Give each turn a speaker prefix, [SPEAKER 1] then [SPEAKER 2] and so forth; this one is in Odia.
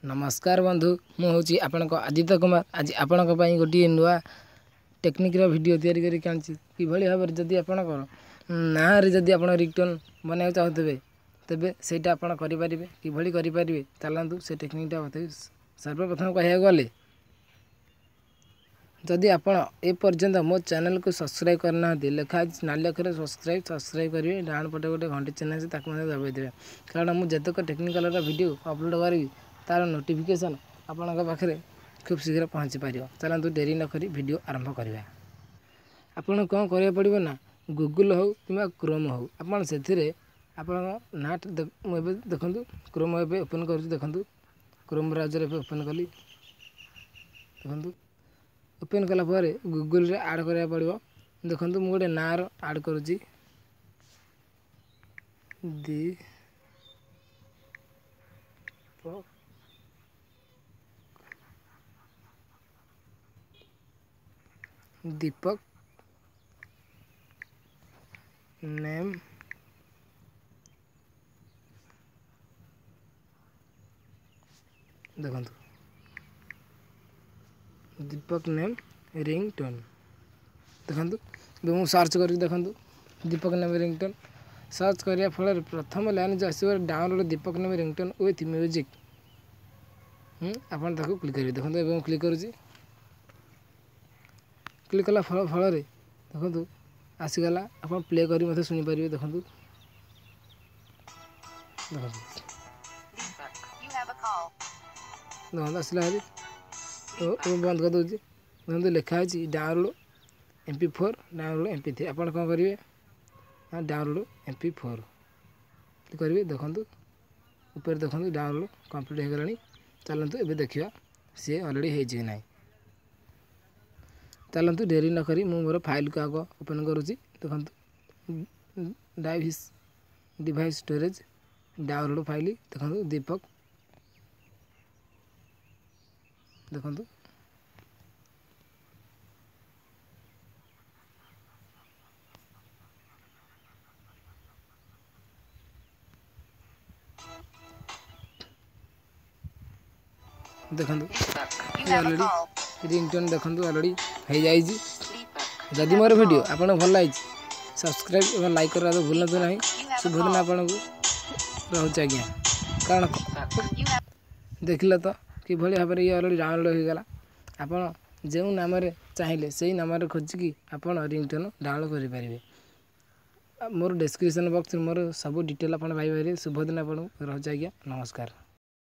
[SPEAKER 1] ନମସ୍କାର ବନ୍ଧୁ, ମୁଁ ହେଉଛି ଆପଣଙ୍କ ଆଦିତ୍ୟ କୁମାର। ଆଜି ଆପଣଙ୍କ ପାଇଁ ଗୋଟିଏ ନୂଆ ଟେକ୍ନିକ୍ର ଭିଡ଼ିଓ ତିଆରି କରିକି ଆଣିଛି। କିଭଳି ଭାବରେ ଯଦି ଆପଣଙ୍କର ନାଁରେ ଯଦି ଆପଣ ରିଙ୍ଗଟୋନ୍ ବନାଇବାକୁ ଚାହୁଁଥିବେ, ତେବେ ସେଇଟା ଆପଣ କରିପାରିବେ। କିଭଳି କରିପାରିବେ, ଚାଲନ୍ତୁ ସେ ଟେକ୍ନିକ୍ଟା ବତାଇବି। ସର୍ବପ୍ରଥମେ କହିବାକୁ ଗଲେ, ଯଦି ଆପଣ ଏପର୍ଯ୍ୟନ୍ତ ମୋ ଚ୍ୟାନେଲକୁ ସବସ୍କ୍ରାଇବ୍ କରିନାହାନ୍ତି, ଲେଖା ଅଛି ନାଲି ଅକ୍ଷରରେ ସବସ୍କ୍ରାଇବ୍, ସବସ୍କ୍ରାଇବ୍ କରିବେ। ଡାହାଣ ପଟେ ଗୋଟେ ଘଣ୍ଟି ଚିହ୍ନ ଅଛି, ତାକୁ ମଧ୍ୟ ଦବାଇ ଦେବେ, କାରଣ ମୁଁ ଯେତେକ ଟେକ୍ନିକାଲର ଭିଡ଼ିଓ ଅପଲୋଡ଼ କରିବି ତା'ର ନୋଟିଫିକେସନ୍ ଆପଣଙ୍କ ପାଖରେ ଖୁବ୍ ଶୀଘ୍ର ପହଞ୍ଚି ପାରିବ। ଚାଲନ୍ତୁ ଡେରି ନକରି ଭିଡ଼ିଓ ଆରମ୍ଭ କରିବା। ଆପଣ କ'ଣ କରିବାକୁ ପଡ଼ିବ ନା, ଗୁଗୁଲ୍ ହେଉ କିମ୍ବା କ୍ରୋମ୍ ହେଉ, ଆପଣ ସେଥିରେ ଆପଣଙ୍କ ନାଁଟା। ମୁଁ ଏବେ ଦେଖନ୍ତୁ କ୍ରୋମ୍ ଏବେ ଓପନ୍ କରୁଛି। ଦେଖନ୍ତୁ, କ୍ରୋମ୍ ବ୍ରାଉଜର୍ ଏବେ ଓପନ୍ କଲି। ଦେଖନ୍ତୁ, ଓପନ୍ କଲା ପରେ ଗୁଗୁଲ୍ରେ ଆଡ଼୍ କରିବାକୁ ପଡ଼ିବ। ଦେଖନ୍ତୁ, ମୁଁ ଗୋଟେ ନାଁର ଆଡ଼୍ କରୁଛି, ଦୀପକ, ଦୀପକ ନେମ୍। ଦେଖନ୍ତୁ, ଦୀପକ ନେମ୍ ରିଙ୍ଗଟୋନ୍। ଦେଖନ୍ତୁ, ଏବେ ମୁଁ ସର୍ଚ୍ଚ କରିକି, ଦେଖନ୍ତୁ, ଦୀପକ ନେମ୍ ରିଙ୍ଗଟୋନ୍ ସର୍ଚ୍ଚ କରିବା ଫଳରେ ପ୍ରଥମ ଲାଇନ୍ ଯେଉଁ ଆସିବ, download Deepak name ringtone with music, ଆପଣ ତାକୁ କ୍ଲିକ୍ କରିବେ। ଦେଖନ୍ତୁ, ଏବେ ମୁଁ କ୍ଲିକ୍ କରୁଛି। କ୍ଲିକ୍ କଲା ଫଳରେ ଦେଖନ୍ତୁ ଆସିଗଲା। ଆପଣ ପ୍ଲେ କରି ମଧ୍ୟ ଶୁଣିପାରିବେ। ଦେଖନ୍ତୁ, ଦେଖନ୍ତୁ, ଦେଖନ୍ତୁ, ଆସିଲା ଭାରି। ମୁଁ ବନ୍ଦ କରିଦେଉଛି। ଦେଖନ୍ତୁ, ଲେଖା ହେଇଛି download MP4, download MP3। ଆପଣ କ'ଣ କରିବେ ନା ଡାଉନଲୋଡ଼ MP4 କରିବେ। ଦେଖନ୍ତୁ, ଉପରେ ଦେଖନ୍ତୁ ଡାଉନଲୋଡ଼ କମ୍ପ୍ଲିଟ୍ ହେଇଗଲାଣି। ଚାଲନ୍ତୁ ଏବେ ଦେଖିବା ସିଏ ଅଲରେଡ଼ି ହେଇଛି କି ନାହିଁ। ଚାଲନ୍ତୁ ଡେରି ନକରି ମୁଁ ମୋର ଫାଇଲ୍କୁ ଆଗ ଓପନ୍ କରୁଛି। ଦେଖନ୍ତୁ, ଡିଭାଇସ୍ ଷ୍ଟୋରେଜ୍, ଡାଉନଲୋଡ଼ ଫାଇଲ୍। ଦେଖନ୍ତୁ, ଦୀପକ। ଦେଖନ୍ତୁ, ଦେଖନ୍ତୁ, ଅଲରେଡ଼ି ରିଙ୍ଗଟୋନ୍ ଦେଖନ୍ତୁ ଅଲରେଡ଼ି ହେଇଯାଇଛି। ଯଦି ମୋର ଭିଡ଼ିଓ ଆପଣଙ୍କୁ ଭଲ ଲାଗିଛି, ସବସ୍କ୍ରାଇବ୍ ଏବଂ ଲାଇକ୍ କରିବାକୁ ଭୁଲନ୍ତୁ ନାହିଁ। ଶୁଭଦିନ ଆପଣଙ୍କୁ, ରହୁଛି ଆଜ୍ଞା। କାରଣ ଦେଖିଲେ ତ କିଭଳି ଭାବରେ ଇଏ ଅଲରେଡ଼ି ଡାଉନଲୋଡ଼ ହୋଇଗଲା। ଆପଣ ଯେଉଁ ନାମରେ ଚାହିଁଲେ ସେଇ ନାମରେ ଖୋଜିକି ଆପଣ ରିଙ୍ଗଟୋନ୍ ଡାଉନଲୋଡ଼ କରିପାରିବେ। ମୋର ଡେସ୍କ୍ରିପସନ୍ ବକ୍ସରେ ମୋର ସବୁ ଡିଟେଲ୍ ଆପଣ ପାଇପାରିବେ। ଶୁଭଦିନ ଆପଣଙ୍କୁ, ରହୁଛି ଆଜ୍ଞା, ନମସ୍କାର।